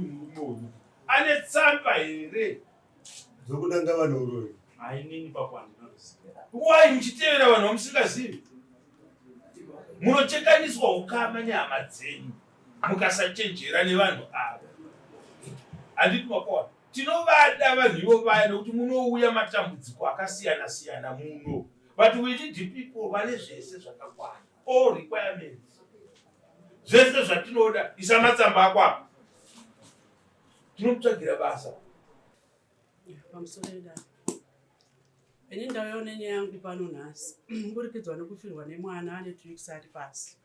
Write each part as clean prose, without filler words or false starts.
uyu murume uyu ane tsamba here dzokunanga vanhu uroyi? Ainini papo handinoziva. Why muchitevera vanhu vamusingazivi? Munochekaniswa ukama nehama dzenyu mukasachenjera nevanhu ava. Handiti makuona? Tinovada vanhu ivo vaya nekuti munouya matambudziko akasiyana siyana muno. But we need people vane zvese zvakakwana. All requirements. Zvese zvatinoda. Isa matsamba ako apa. Tinokutsvagira basa. Pamusoro edare. Ini ndauyawo nenyaya yangu pano nhasi kuburikidzwa nekufirwa nemwana ane 2 weeks ari pasi.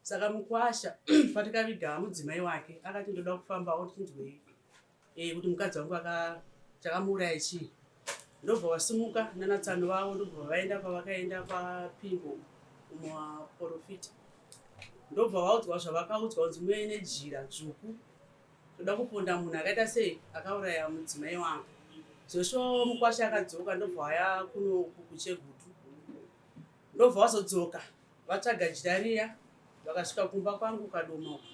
Saka mukwasha patikaviga mudzimai wake akati ndoda kufambawo tinzwei kuti mukadzi wangu chakamuuraya chii. Ndobva wasimuka nanatsano vavo ndobva vaenda pavakaenda kwaPingo mumaporofita. Ndobva vaudzwa zvavakaudzwa kunzi muve nejira dzvuku toda kuponda munhu akaita sei akauraya mudzimai wangu. Zvoshuwa mukwasha akadzoka ndobva waya kuno kuChegutu. Ndobva wazodzoka vatsvaga jira riya vakasvika kumba kwangu Kadoma uko.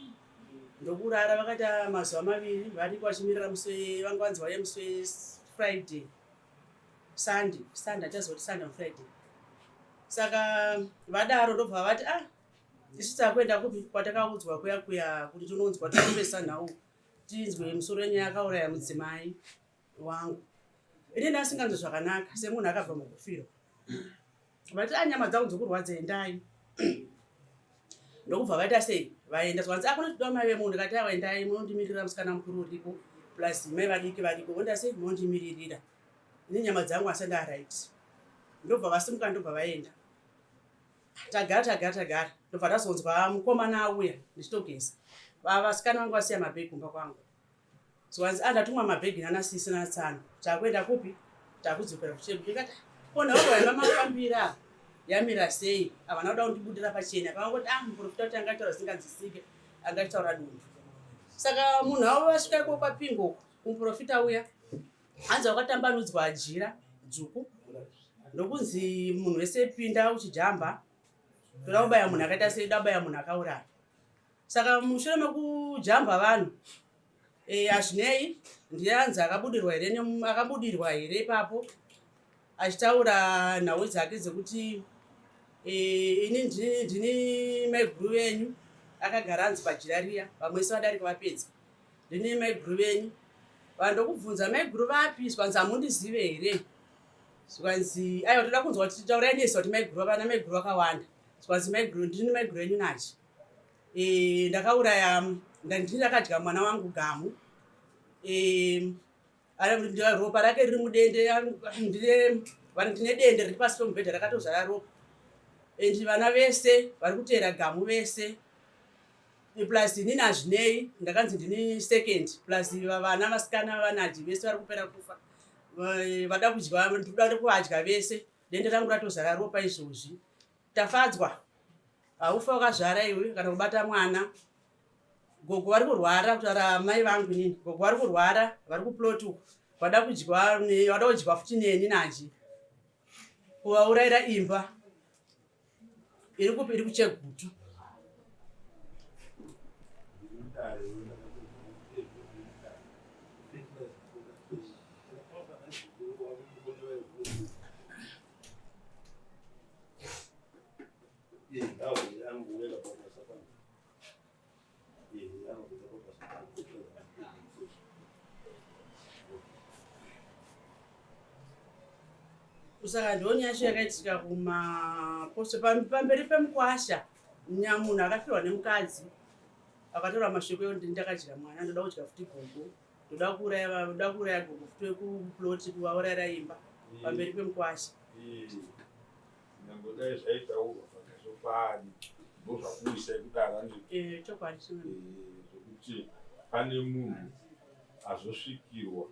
Ndokurara vakaita mazuva maviri variko vachimirira musi vanga vanzi vauye musi weFriday. Sunday, Sunday achazoti Sunday on Friday. Saka vadaro ndobva vati ah isu takuenda kupi kwatakaudzwa kuya kuya kuti tinonzwa tinombesa nhau tinzwe musoro wenyaya akauraya mudzimai wangu. Ini ndasinganzwi zvakanaka semunhu akabva mukufirwa. Vati ah nyama dzangu dzokurwadza endai. Ndokubva vaita sei vaenda zvanzi akuna tidiwa mai vemunhu ndikati aiwa endai munondimirira musikana mukuru uripo plus mai vadiki variko vonda sei munondimiririra. Ini nyama dzangu asati ndaright. Ndobva vasimuka ndobva vaenda. Tagara tagara tagara ndobva ndazonzwa mukomana auya ndichitogeza. Vasikana vangu vasiya mabhegi kumba kwangu. Zvanzi ah ndatumwa mabhegi nana sisi nana tsano. Takuenda kupi? Takudzokera kuchegutu. Ndikati ko nhaurwa yamamafambira yamira sei? Havana kuda kundibudira pachena. Pavangoti ah muprofita kuti angataura zvisinganzwisike angataura dundu. Saka munhu avo vasvika ikoko kwaPingo uko kumuprofita uya hanzi wakatambanudzwa jira dzvuku ndokunzi munhu wese pinda uchijamba toda kubaya munhu akaita sei toda kubaya munhu akauraya. Saka mushure mekujamba vanhu hazvinei ndiye anzi akabudirwa here akabudirwa here ipapo achitaura nhau dzake dzekuti ini ndini maiguru venyu akagara anzi pajira riya vamwe vese vadarika vapedza ndini maiguru venyu. Vanhu ndokubvunza maiguru vapi zvanzi hamundizive here zvanzi aiwa toda kunzwa kuti taurai nesu kuti maiguru vana maiguru vakawanda zvanzi maiguru ndini maiguru enyu nachi. Ndakauraya ndini ndakadya mwana wangu gamu. Ropa rake riri mudende ndine dende riri pasi pemubhedha rakatozara ropa. And vana vese vari kuteera gamu vese. Plus inini hazvinei ndakanzi ndini second plus vana vasikana vanaji vese vari kupera kufa. Vada kudya ndoda kuvadya vese. Dende rangu ratozara ropa izvozvi. Tafadzwa haufa wakazvara iwe kana kubata mwana. Gogo vari kurwara kutaura mai vangu inini. Gogo vari kurwara vari kuplot uko. Vada kudya vada kudya futi neni naji. Kuvaurayira imba iri kupi iri kuChegutu. Saka ndonyaya yacho yakaitika kumaposto pamberi pemukwasha munhu akafirwa nemukadzi akatora mashoko ekuti ndakadya mwana ndoda kudya futi gogo ndoda kuuraya ndoda kuuraya gogo futi wekuplot kuvaurayira imba pamberi pemukwasha. Nyangwe dai zvaitaurwa pakazokwadi ndozvakuisai kudaro handiti? Chokwadi Zvekuti pane munhu azosvikirwa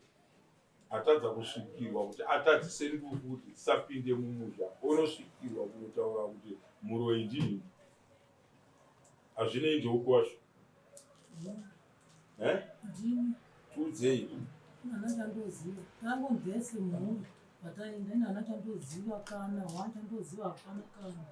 atadza kusvikirwa kuti atadzise ndufu kuti dzisapinde mumusha onosvikirwa kunotaura kuti muroyi ndini. Hazvinei ndeupi wacho? Ndini. Tiudzei. Hana chandoziva. Tangonzese mhuri pataenda ini hana chandoziva kana one chandoziva hapana kana.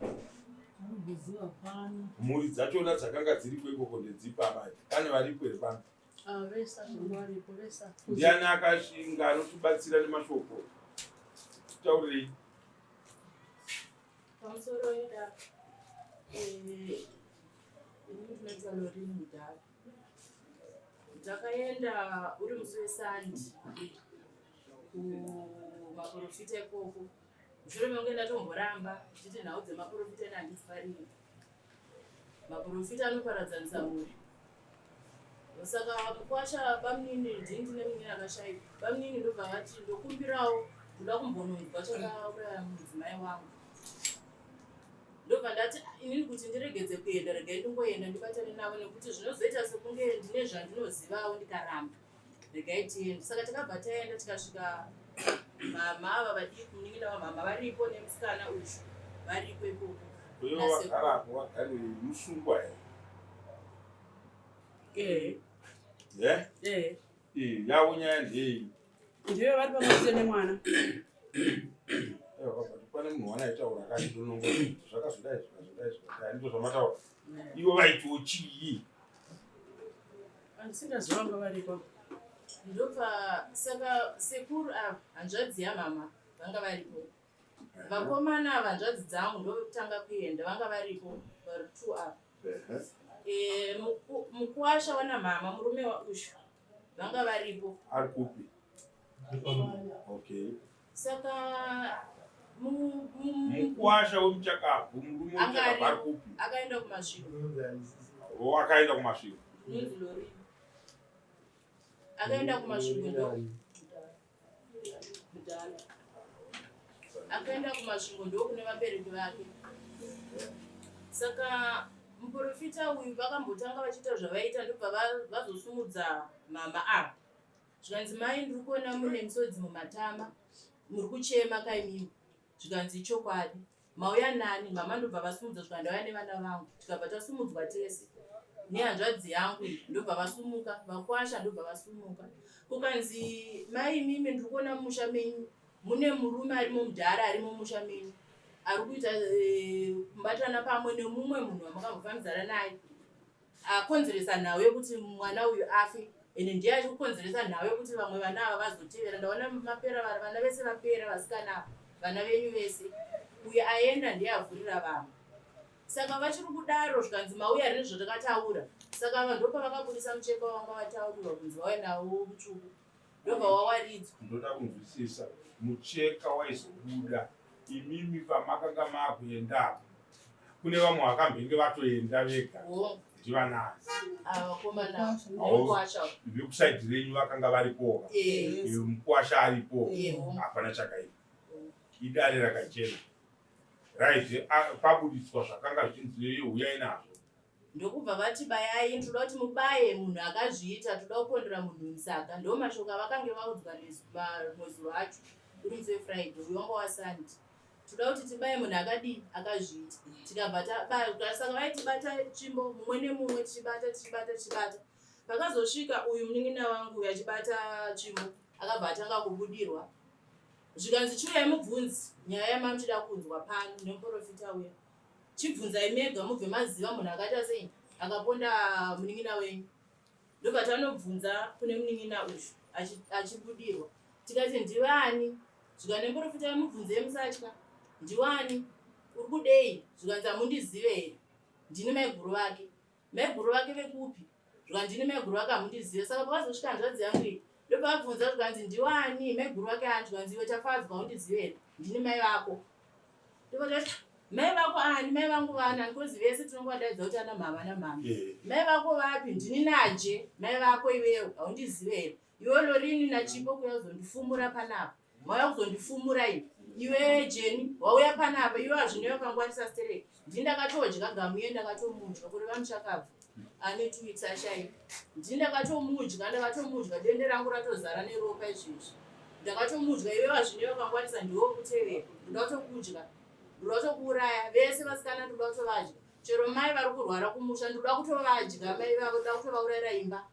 Chanomboziva hapana. Mhuri dzachona dzakanga dziriko ikoko ndedzipi amai? Pane varipo here pano? Ah, vese varipo vese. Ndiani akashinga anotibatsira nemashoko? Taurirei. Pamusoro yeda eh, ini ndinoitwa Lorini Mudhara. Takaenda uri musi weSande kumaporofita ikoko. Mushure mekunge ndatomboramba ndichiti nhau dzemaporofita ini handidzifariri. Maporofita anoparadzanisa mhuri. Saka mukwasha bamunini ndini ndine munini akashaika. Bamunini ndobva vati ndokumbirawo ndoda kumbononzwa chakauraya mudzimai wangu. Ndobva ndati inini kuti ndiregedze kuenda regai ndingoenda ndibatane navo nekuti zvinozoita sekunge ndine zvandinozivawo ndikaramba. Regai tiende. Saka takabva taenda tikasvika mama ava vadiki munin'ina wamama varipo nemusikana uyu variko ikoko. Uyo wagarapo wagarei musungwa here? Eh. Eh? Eh. Eh, yavo nyaya ndei? Ndiyo vari pamwe nemwana. Pane munhu wana aitaura akati ndonongo zvakazodai zvakazodai zvakadai ndizvo zvamataura. Ivo vaitiwo chii? Andisingaziva vanga variko. Ndobva saka sekuru ava hanzvadzi yamama vanga varipo. Vakomana ava hanzvadzi dzangu ndovekutanga kuenda vanga varipo vari two ava. E, mukuwasha wana mama murume waushu vanga varipo. Ari kupi? Okay. Saka mukuwasha wemuchakabvu murume wemuchakabvu ari kupi? Akaenda kumasvingo. O akaenda kumasvingo. Unonzi Lori. Akaenda kumasvingo ndo. Mudhara. Akaenda kumasvingo ndokune vabereki vake. Saka muprofita uyu vakambotanga vachiita zvavaita ndobva vazosumudza mama ava. Zvikanzi mai ndiri kuona mune misodzi mumatama muri kuchema kaimimi. Zvikanzi ichokwadi. Mauya nani? Mama ndobva vasumudza zvikanzi ndauya nevana vangu. Tikabva tasumudzwa tese nehanzvadzi yangu iyi ndobva vasumuka, vakwasha ndobva vasumuka. Kukanzi mai imimi ndiri kuona mumusha menyu mune murume arimo mudhara arimo mumusha menyu ari kuita eh, kubatana pamwe nemumwe munhu wamakambofambidzana naye akonzeresa nhau yekuti mwana uyu afe ende ndiye achikukonzeresa nhau yekuti vamwe vana ava vazotevera ndaona mapera vana vese vapera vasikana ava vana venyu vese uyu aenda ndiye avhurira vamwe saka vachiri kudaro zvikanzi mauya rini zvatakataura saka vanhu ndopavakabudisa mucheka wanga vataurirwa kunzi vauya nawo mutsvuku ndobva wawaridzwa ndoda kunzwisisa mucheka waizobuda imimi pamakanga makuendapo kune vamwe vakambenge vatoenda vega ndivanani vekusaidhi renyu vakanga varipoka mukwasha aripo hapana chakaipa idare rakachena right pabuditswa zvakanga zvichinzi huyai nazvo ndokubva vati bayai toda kuti mubaye munhu akazviita toda kupondera munhu musaga ndo mashoko avakange vaudzwa mazuva acho uri musi wefriday uyu wanga wasunday toda kuti tibaye munhu akadii akazviita tikabva tabaya saka vaitibata tsvimbo mumwe nemumwe tichibata tichibata tichibata pakazosvika uyu munin'ina wangu uyu achibata tsvimbo akabva atanga kubudirwa zvikanzi chiuyai mubvunzi nyaya yamamuchida kunzwa pano nemuprofita uya Chibvunzai mega mubve maziva munhu akaita sei akaponda munin'ina wenyu. Ndobva tanobvunza kune munin'ina uyu achibudirwa. Tikati ndivani? Zvikanzi nemuprofita mubvunzei musatya. Ndiwani? Uri kudei? Zvikanzi hamundizive here? Ndini maiguru vake. Maiguru vake vekupi? Zvikanzi ndini maiguru vake hamundizive. Saka pakazosvika hanzvadzi yangu iyi ndopavabvunza zvikanzi ndiwani? Maiguru vake ani? Zvikanzi iwe Tafadzwa haundizive here? Ndini mai vako. Ndopatati mai vako ani? Mai vangu vana because vese tinongovadaidza kuti ana mhama ana mhama. Mai vako vapi? Ndini naje. Mai vako iwewe haundizive here? Iwe Lorini naChipo kuya kuzondifumura panapa. Mauya kuzondifumura ini. Iwe Jeni wauya panapa iwe hazvinei wakangwarisa stereki. Ndini ndakatodya gamu iye ndakatomudya kureva muchakabvu ane 2 weeks ashaika. Ndini ndakatomudya ndakatomudya dende rangu ratozara neropa izvezvi. Ndakatomudya iwe hazvinei wakangwarisa ndiwe wekutevera. Ndoda kutokudya. Ndoda kutokuuraya vese vasikana ndoda kutovadya. Chero mai vari kurwara kumusha ndoda kutovadya mai vavo ndoda kutovaurayira imba.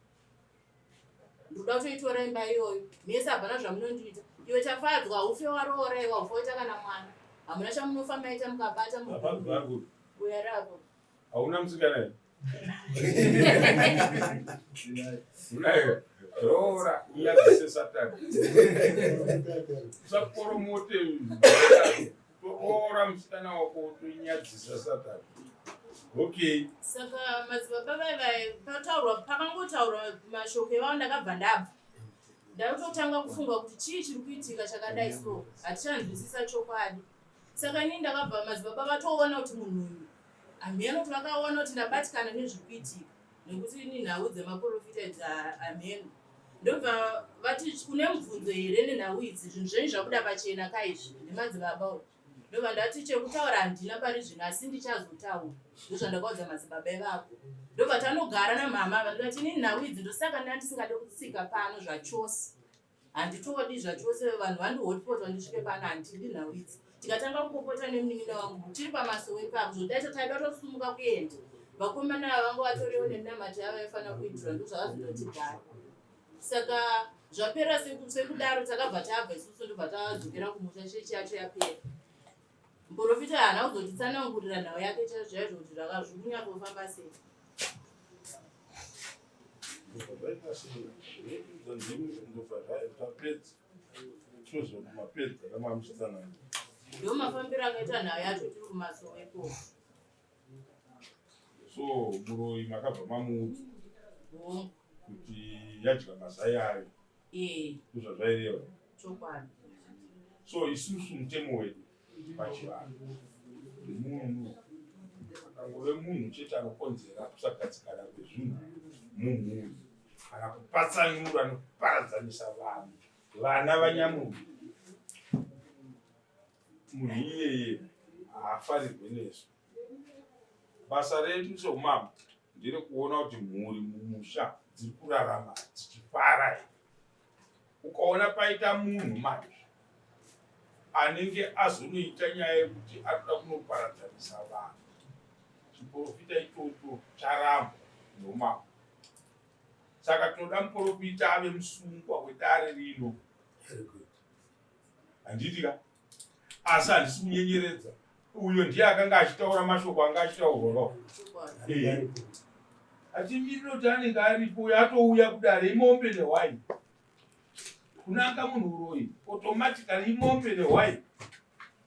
Ndoda kutoitora imba iyoyo. Mese hapana zvamunondiita. Iwe Tafadzwa haufe waroora iwe haufe waita kana mwana. Hamuna chamunofa maita mukabata Tafadzwa ari kupi? Uya rako. Hauna musikana here? Unayo. Roora unyadzise Satani. Usakoromote roora musikana wako utonyadzisa Satani. Okay. Saka madzibaba vaiva pataurwa pakangotaurwa mashoko ivavo ndakabva ndabva. Ndakutotanga kufunga kuti chii chiri kuitika chakadai so hatichanzwisisa chokwadi. Saka inini ndakabva madzibaba vatoona kuti munhu uyu hameno kuti vakaona kuti ndabatikana nezviri kuitika nekuti ini nhau dzemaporofita idzi hameno ndobva vati une mubvunzo here nenhau idzi zvinhu zvenyu zvabuda pachena kaizvi ndimadzibaba uyu ndobva ndati chekutaura handina pari zvino asi ndichazotaura ndozvandakaudza madzibaba ivavo ndobva tanogara namama ava ndikati ini nhau idzi ndosaka ndandisingade kutsika pano zvachose Handitodi zvachose vanhu vandihotpot vandisvike pano handidi nhau idzi. Tikatanga kupopota nemunin'ina wangu tiri pamasowe ipapo zvodaita taida tosumuka kuenda. Vakomana ava vanga vatoriwo neminamato yavo yaifanira kuitirwa ndozvakazototigara. Saka zvapera sekudaro takabva tabva isusu ndobva tadzokera kumusha chechi yacho yapera. Muporofita haana kuzotitsanangurira nhau yake chaizvo chaizvo kuti zvakazvikunyatofamba sei. Ndo mafambiro akaita nhau yacho tiri kumasowe ikoko. So muroyi makabva mamuudza kuti yadya mazai ayo. Eh. Ndozvazvaireva. Chokwadi. So isusu mutemo wedu pachivanhu munhu akangove munhu chete anokonzera kusagadzikana kwezvinhu mumhuri kana kupatsanura nekuparadzanisa vanhu vana vanyamunhu munhu iyeye haafarirwe nesu basa redu seumambo nderekuona kuti mhuri mumusha dziri kurarama dzichifara here Ukaona paita munhu manje anenge azonoita nyaya yekuti anoda kunoparadzanisa vanhu, chiporofita ichocho charambwa neumambo. Saka tinoda muporofita ave musungwa wedare rino, handiti ka? Asi handisi kunyenyeredza, uyo ndiye akanga achitaura mashoko anga achitaurwa ka achimirira kuti anenge aripo uyo atouya kudare imombe nehwai kunanga munhu uroyi automatically imombe nehwai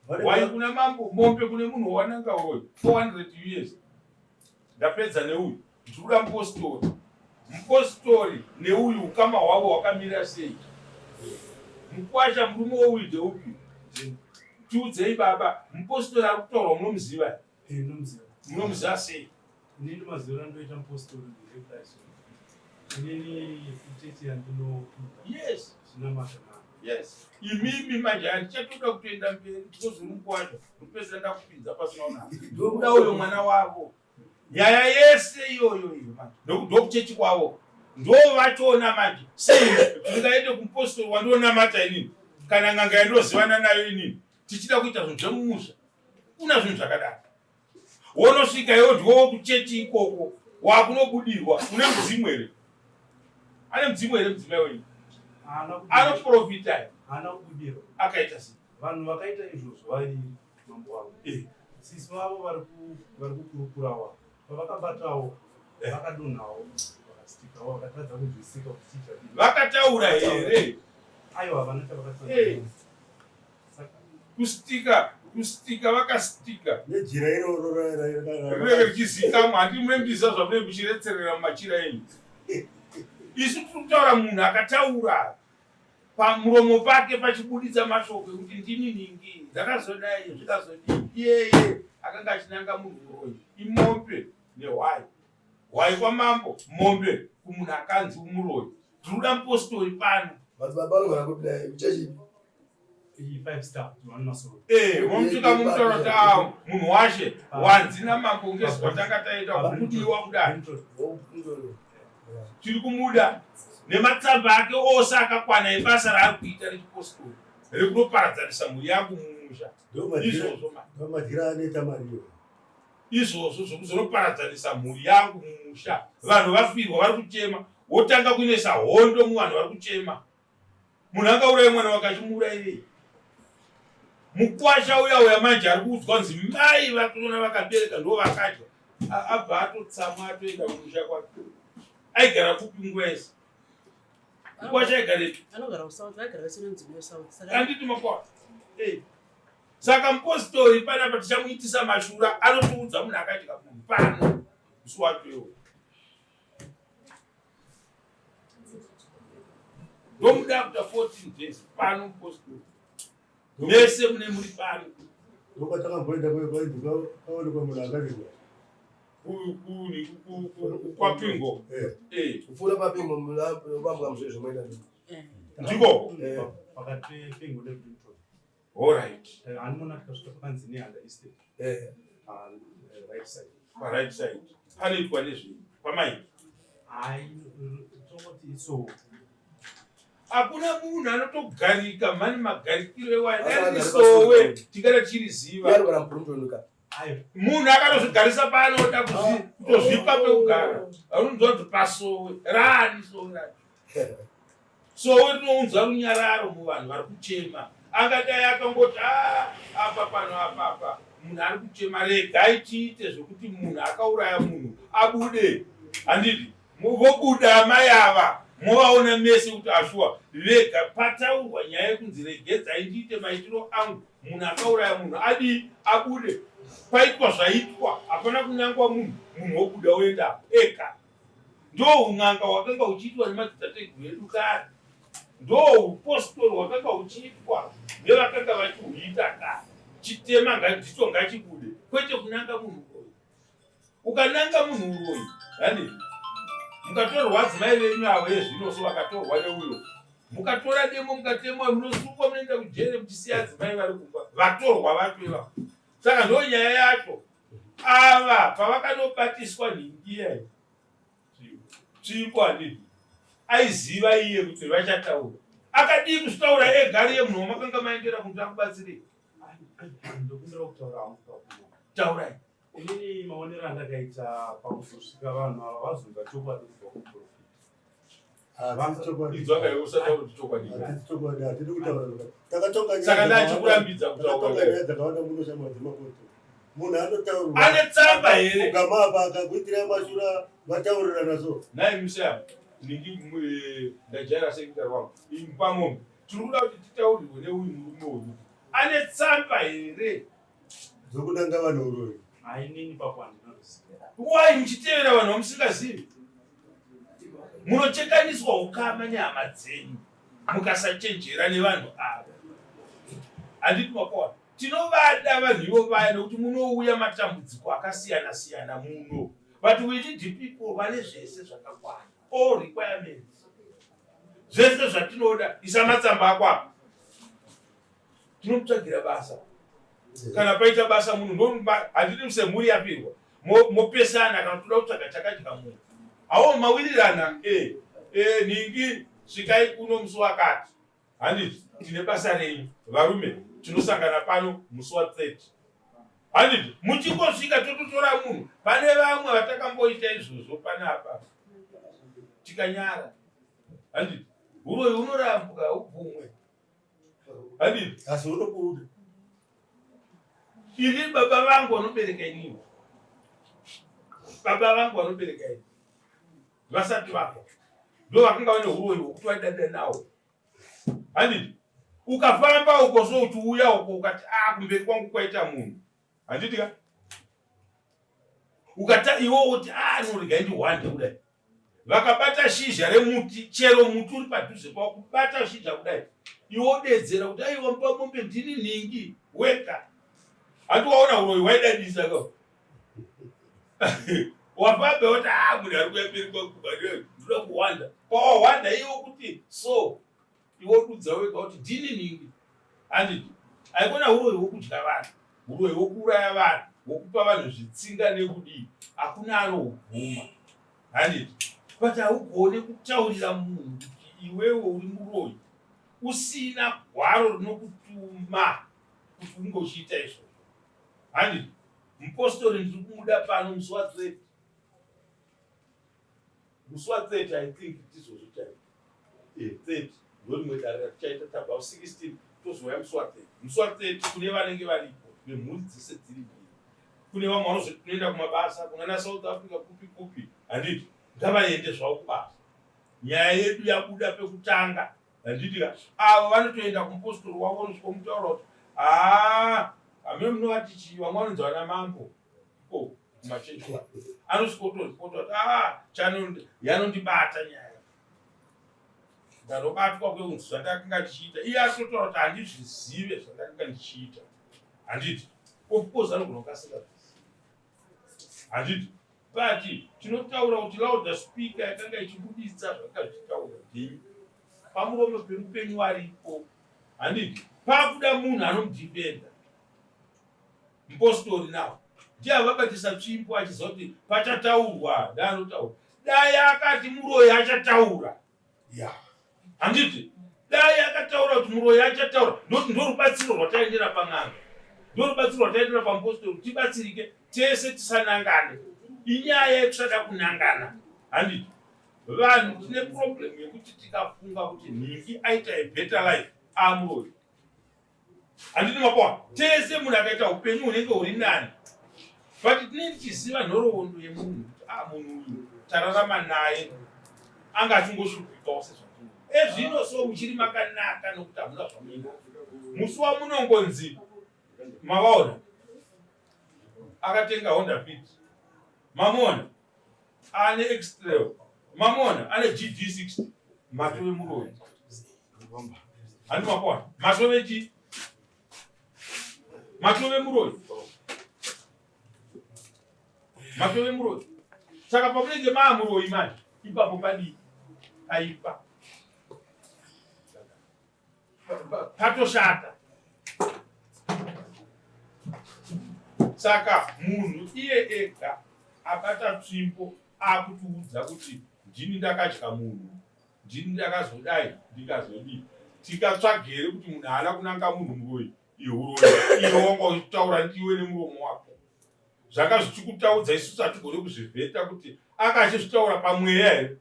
hwai kuna mambo mombe kune munhu wawananga uroyi 400 years ndapedza neuyu ndikuda mupostori mupostori neuyu ukama hwavo hwakamira sei mukwasha murume weuyu ndeupi tiudzei baba mupostori ari kutaurwa munomuziva eh, munomuziva sei inini maziviro andoita mupostori ndekudai so inini kuchechi yandinopinda yes zvinamata navo yes imimi manje handichatoda kutoenda mberi because uri mukwasha ndopedzisira ndakupinza pasina unaa ndokuda uyo mwana wavo nyaya yese iyoyo iyo manje ndokuchechi kwavo ndovachona manje sei ndingaende kumupostori wandionamata inini kana n'anga yandozivana nayo inini tichida kuita zvinhu zvemumusha kuna zvinhu zvakadaro wonosvika iwo ndiwo kuchechi ikoko wakunobudirwa une mudzimu here ane mudzimu here mudzimai wenyu anoprofita here akaita sei vanhu vakaita izvozvo vaviri mambo wangu eh. Sisi vavo vari kukurukurawo pavakabatawo eh. vakadonhawo vakasitikawo vakatadza kunzwisika kuti chii chadii. Vakataura here? Aiwa havana chavakataura. Eh. Kusitika kusitika vakasitika nejira iroro rinenge richizikamwa handiti munenge zvamunenge muchiretserera mumachira enyu isu tiri kutaura munhu akataura pamuromo pake pachibuditsa mashoko ekuti ndini ningi ndakazodai zvikazodii iyeye akanga achinanga munhu muroyi imombe nehwai hwai kwamambo mombe kumunhu akanzi umuroyi tiri kuda mupostori pano madzibaba anogona kudai kuchechi Eh, momutuka mumutaura kuti ah, munhu washe wanzi namambo ngezi kwatanga taita kudiwa kudai tiri kumuda nematsamba ake ose akakwana ebasa raari kuita rechipostori rekunoparadzanisa mhuri yangu mumusha izvozvo madyira anoita mariyo izvozvo zvekuzonoparadzanisa mhuri yangu mumusha vanhu vafirwa vari kuchema wotanga kuinoisa hondo muvanhu vari kuchema munhu angauraye mwana wake achimuurayirei mukwasha uya uya manje ari kuudzwa kunzi mai vakuona vakabereka ndo vakadya Abva atotsamwa atoenda kumusha kwake. Aigara kupi nguva yese? Kwacho aigarepi? Anogara kuSouth, vaigara vese nemudzimai weSouth. Saka Handiti makwa. Eh. Saka mupositori panapa tichamuitisa mashura anotiudza munhu akadya munhu pano musi wacho iwo. Ndomuda kuita 14 days pano mupositori. Mese mune muri pano. Ndokwatakamboenda kwainzi kwaonekwa munhu akavigwa. Kwapingo. Eh. Eh. Kupfuura papingo mubambwa muzve zvomoenda. Eh. Ndiko. Eh. Pakati pepingo neBrinton. All right. Hanimona tikasvika pakanzi Nehanda Estate. Eh. Right side. Pa right side. Panoitwa nezvei? Pamai. Hayi, tongoti iso. Hakuna munhu anotogarika mhani magarikiro ewayo. Asi Dai vanhu sowe vari tingada tichiriziva. Yari kana Brinton ka. Ayo. Munhu akatozvigarisa paanoda kutozvipa pekugara. Anonzwa kuti pasowe. Raani sowe racho? Sowe rinounza runyararo muvanhu vari kuchema. Angadai akangoti ah, apa pano apa apa munhu ari kuchema, regai tiite zvekuti munhu akauraya munhu abude. Handiti vobuda amai ava movaona mese kuti ashuwa vega pataurwa nyaya yekunzi regedzai ndiite maitiro angu, munhu akauraya munhu adii abude. Paitwa zvaitwa, hapana kunangwa munhu, munhu wobuda oenda ega. Ndo un'anga hwakanga huchiitwa nemadzitateguru edu kare, ndo upostori hwakanga huchiitwa nevakanga vachihuita kare. Chitema ndicho ngachibude, kwete kunanga munhu uroyi. Ukananga munhu uroyi, hani mukatorwa adzimai venyu avo ezvino so vakatorwa neuyo, mukatora demo mukatemwa, munosungwa, munoenda kujere muchisiya adzimai vari kumba vatorwa vacho ivavo. Saka ndo nyaya yacho. Ava pavakanobatiswa nhingi tsvimbo handiti aiziva iye kuti vachataura. Akadii kuzvitaura ega ariye munhu wamakanga maendera kuti akubatsirei? Ndokumbira kutaura hangu pakuru. Taurai. Inini maonero andakaita pakuzosvika vanhu ava vazonzwa chokwadi kubva kuprofita. Inzwa kai usataura kuti chokwadi. Hatisi chokwadi, hatidi kutaura zvakati. Takatonga nyaya Saka dzakawanda. ndachikurambidza kutaura. Takatonga nyaya dzakawanda muno shamwari dzemakoto. Munhu anotaurwa. Ane tsamba here? Kugama apa akakuitirai mashura vataurirana so. Nhai Musa, ndingi ndajaira sekutari wangu. Pamombe. Tiri kuda kuti titaurirwe neuyu murume uyu. Ane tsamba here? Dzokunanga vanhu uroyi. Hainini papo handinoziva. Why muchitevera vanhu vamusingazivi? Munochekaniswa ukama nehama dzenyu mukasachenjera nevanhu ava. Handiti makona. Tinovada vanhu ivo vaya nekuti munouya matambudziko akasiyana siyana muno. But we need people vane zvese zvakakwana. All requirements. Zvese zvatinoda. Isa matsamba ako apa. Tinomutsvagira basa. Kana paita basa munhu handiti semhuri yapirwa. Mopesana kana toda kutsvaga chakadya munhu. Awo mawirirana ningi svikai kuno musi wakati. Handiti tine basa renyu varume tinosangana pano musi wa 30. Handiti muchingosvika tototora munhu. Pane vamwe vatakamboita izvozvo panapa tikanyara. Handiti uroyi unorambwa ubvumwe. Handiti asi unobuda. Ini baba vangu vanobereka inini. Baba vangu vanobereka inini. Vasati vafa. Ndo vakanga vane uroyi hwekuti vaidada nawo. Handiti ukafamba uko so uchiuya uko ukati kumberi kwangu kwaita munhu. Handiti ka? Ukata iwe uti norega ndihwande kudai. Vakabata shizha remuti, chero muti uri padhuze pavo kubata shizha kudai. Iwe wodedzera kuti aiwa mupamombe ndini nhingi wega. Handi waona uroyi waidadisa ka? Wafamba woti munhu ari kuuya mberi kwangu ndinoda kuhwanda. Pawahwanda iwe kuti so iwe wodudza wega kuti ndini nhingi. Handiti haikona uroyi hwekudya vanhu, uroyi hwekuuraya vanhu, hwekupa vanhu zvitsinga nekudii, hakuna anohubvuma. Handiti but haugone kutaurira munhu kuti iwewe uri muroyi usina gwaro rinokutuma kuti unge uchiita izvozvo. Handiti mupostori ndiri kumuda pano musi wa 30. Musi wa 30 I think ndizvozvo chaizvo. 30 ndorimwe dare ratichaita tabva 16 tozouya musi wa 30. Musi wa 30 kune vanenge varipo vemhuri dzese dziri mbiri. Kune vamwe vanozoti tinoenda kumabasa kunana South Africa kupi kupi, handiti? Ngavaende zvavo kubasa. Nyaya yedu yabuda pekutanga, handiti ka? Avo vanotoenda kumupostori wavo vanosvika mutaura kuti haa, hameno munovati chii, vamwe vanonzi vana mambo ko kumachechi anosvika otoripota kuti aa yanondibata nyaya ndanobatwa kweunzi zvandakanga ndichiita iye atotaura kuti handizvizive zvandakanga ndichiita handiti of course anogona kunge asingazvizivi handiti but tinotaura kuti louder speaker yakanga ichibuditsa zvakanga zvichitaura ndini pamuromo pemupenyu aripo handiti pakuda munhu anomudhipenda Mupostori now ndiye avabatisa tsvimbo achiziva kuti pachataurwa ndaanotaura. Dai akati muroyi achataura. Yeah. Handiti? Dai akataura kuti muroyi achataura ndoti ndorubatsiro rwataendera pan'anga. Ndorubatsiro rwataendera pamupostori kuti tibatsirike tese tisanangane. Inyaya yekusada kunangana. Handiti? Vanhu tine problem yekuti tikafunga kuti nhingi aita a better life amuroyi. Handiti mapoa tese munhu akaita upenyu hunenge huri nani but tinenge tichiziva nhoroondo yemunhu kuti ah munhu uyu tararama naye anga achingoshupikawo sezvatiri ezvino so muchiri makanaka nokuti hamuna zvamuina musi wamunongonzi mavaona akatenga Honda Fit mamuona ane X-Trail mamuona ane GD60 matove muroyi handi makuona matove chi matove muroyi matove muroyi saka pamunenge maa muroyi manje ipapo padii paipa patoshata saka munhu iye ega abata tsvimbo akutiudza kuti ndini ndakadya munhu ndini ndakazodai ndikazodii tikatsvaga here kuti munhu haana kunanga munhu muroyi ihuroyi iwe wanga uchitaura ndiwe nemuromo wako zvanga zvichikutaudza isusu hatigone kuzvivheta kuti anga achizvitaura pamweya here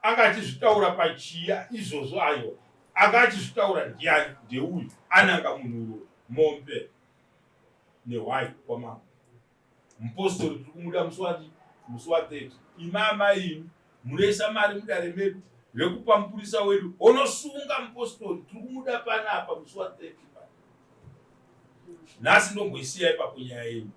anga achizvitaura pachiya izvozvo aiwa anga achizvitaura ndiani ndeuyu ananga munhu uroyi mombe nehwai kwamambo Mupostori tiri kumuda musi wadi musi wa 30. Imi amai imi munoisa mari mudare medu rekupa mupurisa wedu onosunga mupostori tiri kumuda panapa musi wa 30 pa. Nhasi ndomboisiya ipapo nyaya yenyu.